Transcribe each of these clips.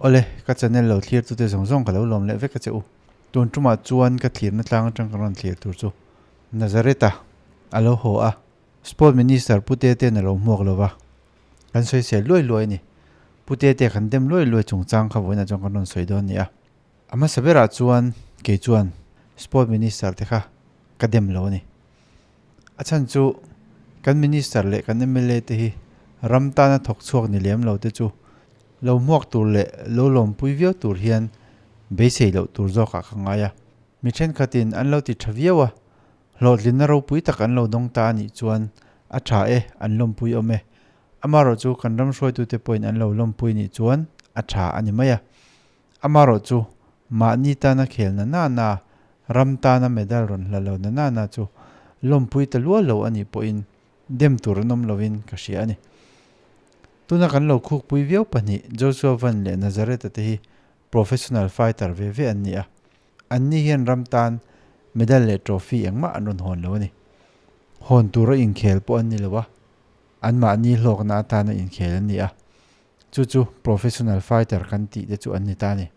Awle, ka channel lo thlir tute zawng zawng ka lo lawm leh vek a che u. Tun tumah chuan ka thlirna tlang atang ka rawn thlir tur chu Nazareth-a a lo haw a, Sport Minister Pu Tete'n a lo hmuak lo va, kan sawi sel luai luai a ni. Pu Tete kan dem luai luai chungchang kha vawiinah chuan kan rawn sawi dawn a ni a. A hmasa berah chuan kei chuan Sport Minister te kha ka dem lo a ni. A chhan chu kan Minister leh kan mla te hi ram tana thawk chhuak ni lem lo te chu lo hmuak tur leh lo lawmpui viau tur hian beisei loh tur zawkah ka ngai a. Mi thenkhatin an lo ti tha viau a, hlawhtlinna ropui tak an lo dawng ta a nih chuan a tha e, an lawmpui awm e. Amaherawhchu kan ram hruaitute pawhin an lo lawmpui nih chuan a tha a ni mai a. Amaherawhchu mahni tana khel na na na, ram tana medal rawn hla lo na na na chu lawmpui ta lual lo a nih pawhin dem tur an awm lovin ka hria a ni. Tuna kan lo khukpui viau pahnih Joshua Van leh Nazareth-a te hi professional fighter ve ve an ni a, anni hian ram tan medal leh trophy engmah an rawn hawn lo a ni. Hawn tura inkhel pawh an ni lo a, anmahni hlawkna atana inkhel an ni a, chu chu professional fighter kan tih te chu an ni ta a ni.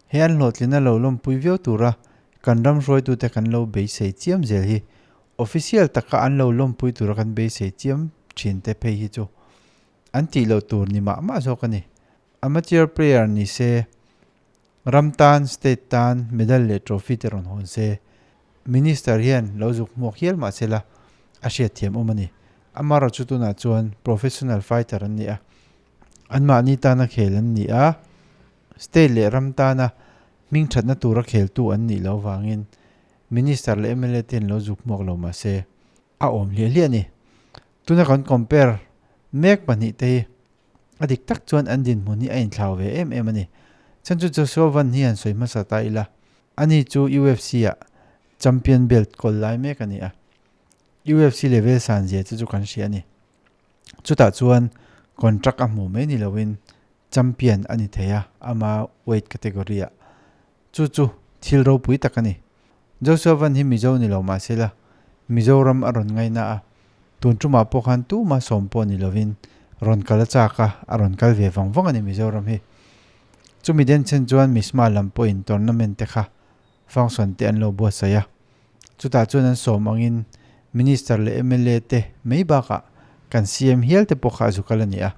He an hlawhtlina lo lawmpui viau tura kan ram hruaitute kan lo beisei chiam zel hi official taka an lo lawmpui tura kan beisei chiam thin te phei hi chu an tih loh tur ni mah mah zawk a ni. Amateur player ni se, ram tan, state tan medal leh trophy te rawn hawn se, Minister hian lo zuk hmuak hial mah se la a hriatthiam awm a ni. Amaherawhchu tunah chuan professional fighter an ni a, anmahni tana khel an ni a, State leh ram tana hming thatna tura kheltu an nih loh vangin Minister leh mla te an lo zuk hmuak lo mah se a awm hliah hliah a ni. Tuna kan compare mek pahnih te hi a dik tak chuan an dinhmun hi a inthlau ve em em a ni. Chhan chu Joshua Van hi han sawi hmasa ta ila, ani chu UFC ah champion belt kawl lai mek a ni a, UFC level san zia chu chu kan hria a ni. Chutah chuan contract a hmu mai ni loin Champion a ni thei a, ama weight category ah. Chu chu thil ropui tak a ni. Joshua Van hi Mizo ni lo mah se la, Mizoram a rawn ngaina a, tun tumah pawh khan tuma sawm pawh ni lovin rawn kal a chak a, a rawn kal ve vang vang a ni Mizoram hi. Chumi den chen chuan Misma lam pawhin tournament te kha function te an lo buatsaih a, chutah chuan an sawm angin Minister leh mla te mai bakah kan CM hial te pawh kha a zu kal a ni a.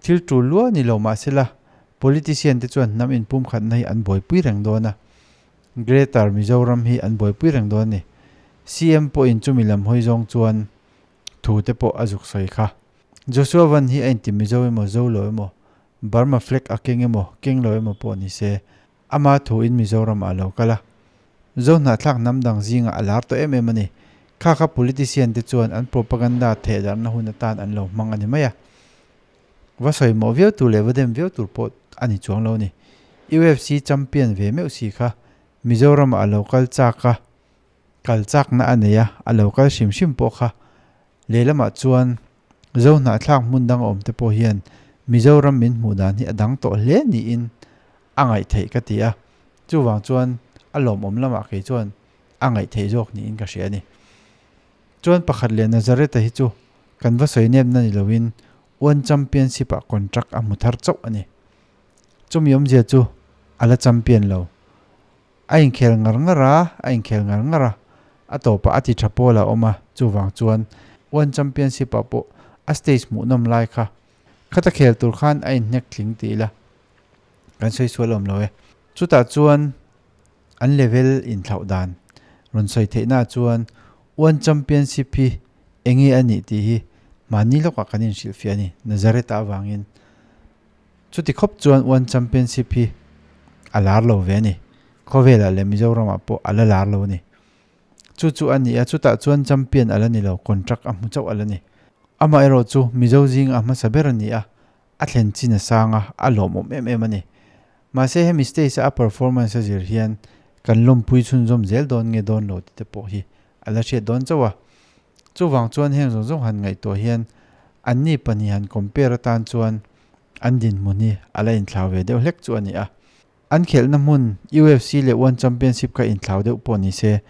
Thil tul lua ni lo mahsela, politician te chuan hnam inpumkhatna hi an buaipui reng dawn a, Greater Mizoram hi an buaipui reng dawn a ni. CM pawhin chumi lam hawi zawng chuan thu te pawh a zuk sawi kha. Joshua Van hi a inti Mizo emaw Zo lo emaw, Burma flag a keng emaw keng lo emaw pawh ni se, ama thuin Mizoram ah a lo kal a. Zo hnahthlak hnam dang zingah a lar tawh em em a ni. Kha kha politician te chuan an propaganda thehdarhna hun atan an lo hmang a ni mai a. Va sawi mawh viau tur leh va dem viau tur pawh a ni chuang lo a ni. UFC champion ve meuh si kha Mizoram ah a lo kal chak a, kal chakna a nei a, a lo kal hrim hrim pawh kha lehlamah chuan Zo hnahthlak hmun dang awm te pawh hian Mizoram min hmuh dan hi a dang tawh hle niin a ngaih theih ka ti a, chuvang chuan a lawmawm lamah kei chuan a ngaih theih zawk niin ka hria a ni. Chuan pakhat leh Nazareth-a hi chu kan va sawi nepna ni loin One Championship-ah contract a hmu thar chauh a ni. Chumi awmzia chu a la champion lo. A inkhel ngar ngar a, a inkhel ngar ngar a, a tawpah a ti tha pawl a awm a, chuvang chuan One Championship-ah pawh a stage hmuhnawm lai kha khata khel tur khan a inhnek tling ti ila kan sawi sual awm lo e. Chutah chuan an level inthlauh dan rawn sawi theihnaah chuan One Championship hi enge a nih tih hi mahni lawkah kan inhrilhfiah a ni, Nazareth-ah avangin. Chuti khawp chuan One Championship hi a lar lo ve a ni. Khawvelah leh Mizoramah pawh a la lar lo a ni. Chu chu a ni a, chutah chuan champion a la ni lo, contract a hmu chauh a la ni. Amaherawh chu Mizo zinga a hmasa ber a ni a, a thlen chin a sang a, a lawmawm em em a ni. Mahse hemi stage a a performance a zir hian kan lawmpui chhunzawm zel dawn nge dawn lo tite pawh hi a la hriat dawn chauh a. Chuvang chuan heng zawng zawng han ngaihtuah hian anni pahnih han compare atan chuan an dinhmun hi a la inthlau ve deuh hlek chu a ni a. An khelhna hmun UFC leh One Championship kha inthlau deuh pawh ni se,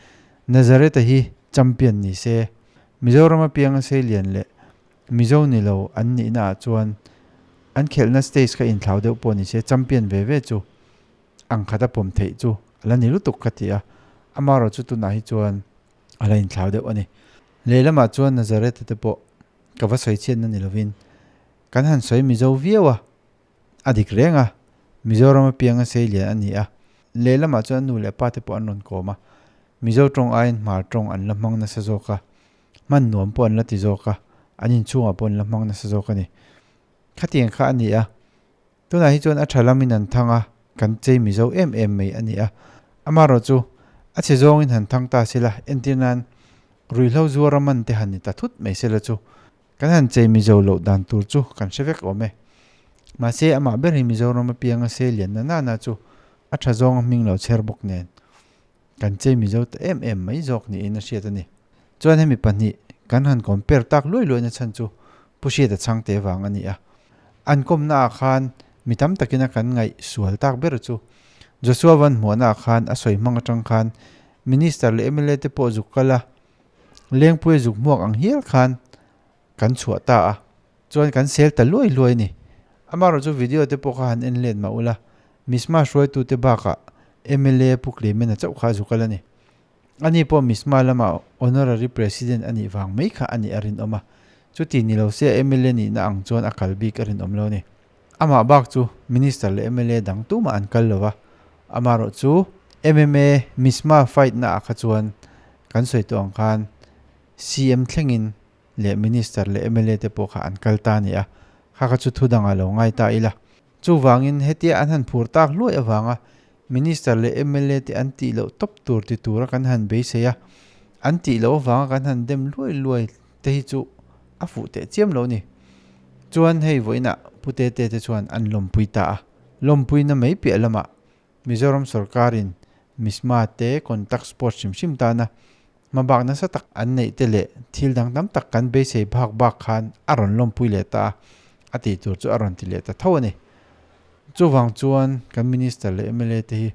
Nazareth-a hi champion ni se, Mizoram apianga seilian leh Mizo ni lo an nihna ah chuan An khelhna stage kha inthlau deuh pawh ni se champion ve ve chu ang khat a pawm theih chu a la ni lutuk ka ti a, amaherawhchu tunah hi chuan a la inthlau deuh a ni. Lehlamah chuan Nazareth-a te pawh ka va sawi chhiatna ni lovin kan han sawi Mizo viau a, a dik reng a, Mizoram apianga sei lian a ni a, lehlamah chuan a nu leh pa te pawh an rawn kawm a, Mizo tawng aiin Hmar tawng an la hmang nasa zawk a, hman nuam pawh an la ti zawk a, an inchhungah pawh an la hmang nasa zawk a ni. Khatiang kha a ni a, tunah hi chuan a tha lamin an thang a, kan chei Mizo em em mai a ni a, amaherawh chu a chhe zawngin han thang ta sela, entir nan ruihhlo zuara man te han ni ta thut mai sela chu Kan han chei Mizo loh dan tur chu kan hre vek awm e. Mahse, amah ber hi Mizoram apianga sei lian na nana chu a tha zawnga hming lo chher bawk nen kan chei Mizo ta em em mai zawk niin a hriat a ni. Chuan hemi pahnih kan han compare tak luai luaina chhan chu Pu Hriata Chhangte vang a ni a. An kawmna ah khan mi tam takin a kan ngaih sual tak ber chu Joshua Van hmuahna ah khan a sawi hmang atang khan Minister leh mla te pawh zuk kal a, Lengpui a zuk hmuak ang hial khan kan chhuah ta a, chuan kan sel ta luai luai a ni. Amaherawh chu video te pawh kha han en let mah ula, Misma hruaitute bakah mla Pu Clement-a chauh kha a zu kal a ni. Ani pawh Misma lama Honorary President a nih vang mai kha a nih a rinawm a, chuti ni lo se mla nihna ang chuan a kal bik a rinawm lo a ni. Amah bak chu Minister leh mla dang tumah an kal lo va, amaherawh chu mma Misma fight naah kha chuan kan sawi tawh ang khan CM thlengin leh Minister leh mla te pawh kha an kal ta a ni a, kha kha chu thu dangah lo ngai ta ila. Chuvangin hetia an han phur tak hluai avanga Minister leh mla te an tih loh tawp tur ti tura kan han beisei a, an tih loh avanga kan han dem luai luai te hi chu a fuh teh chiam lo ni. Chuan hei vawiinah Pu Tete te chuan an lawmpui ta a, lawmpuina mai piah lamah Mizoram sorkarin Misma te contact sport hrim hrim tana hmabak nasa tak an neih te leh thil dang tam tak kan beisei bak bak khan a rawn lawmpui leh ta a, a tih tur chu a rawn ti leh ta tho a ni. Chuvang chuan kan Minister leh mla te hi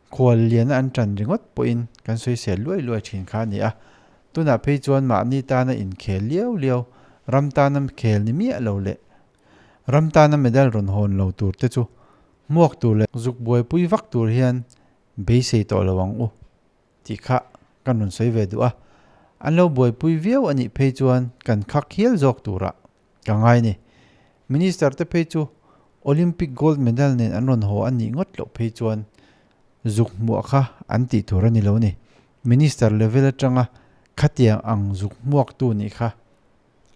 khual liana an tan ringawt pawhin kan sawisel luai luai thin kha a ni a, tunah phei chuan mahni tana inkhel liau liau, ram tana khel ni miah lo leh ram tana medal rawn hawn lo tur te chu Hmuak tur leh zuk buaipui vak tur hian beisei tawh lo ang u tih kha kan rawn sawi ve duh a, an lo buaipui viau a nih phei chuan kan khak hial zawk turah ka ngai ni. Minister te phei chu Olympic gold medal nen an rawn haw a nih ngawt loh phei chuan zuk hmuah kha an tih tur a ni lo ni. Minister level atanga khatiang ang zuk hmuaktu nih kha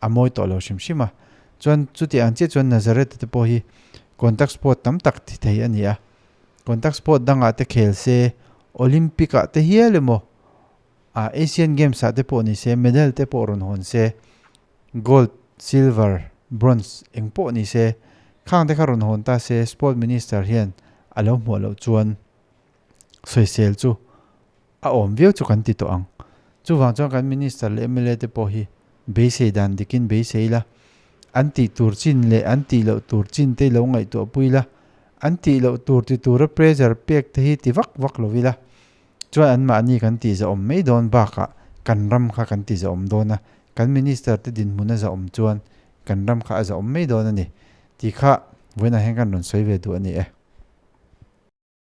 a mawi tawh lo hrim hrim a, chuan chuti ang chiah chuan Nazareth te pawh hi contact sport tam tak thi thei a ni a, contact sport dangah te khel se Olympic ah te hial emaw ah Asian Games ah te pawh ni se medal te pawh rawn hawn se gold, silver, bronze eng pawh ni se khang te kha rawn hawn ta se sport minister hian a lo hmuah loh chuan sawisel chu A awm viau chu kan ti tawh ang. Chuvang chuan kan Minister leh mla te pawh hi beisei dan dikin beisei la, an tih tur chin leh an tih loh tur chin te lo ngaihtuah pui la, an tih loh tur ti tura pressure pek te hi ti vak vak lo ila, chuan anmahni kan tih zahawm mai dawn bakah kan ram kha kan ti zahawm dawn a, kan Minister te dinhmun a zahawm chuan kan ram kha a zahawm mai dawn a ni tih kha vawiinah hian kan rawn sawi ve duh a ni e.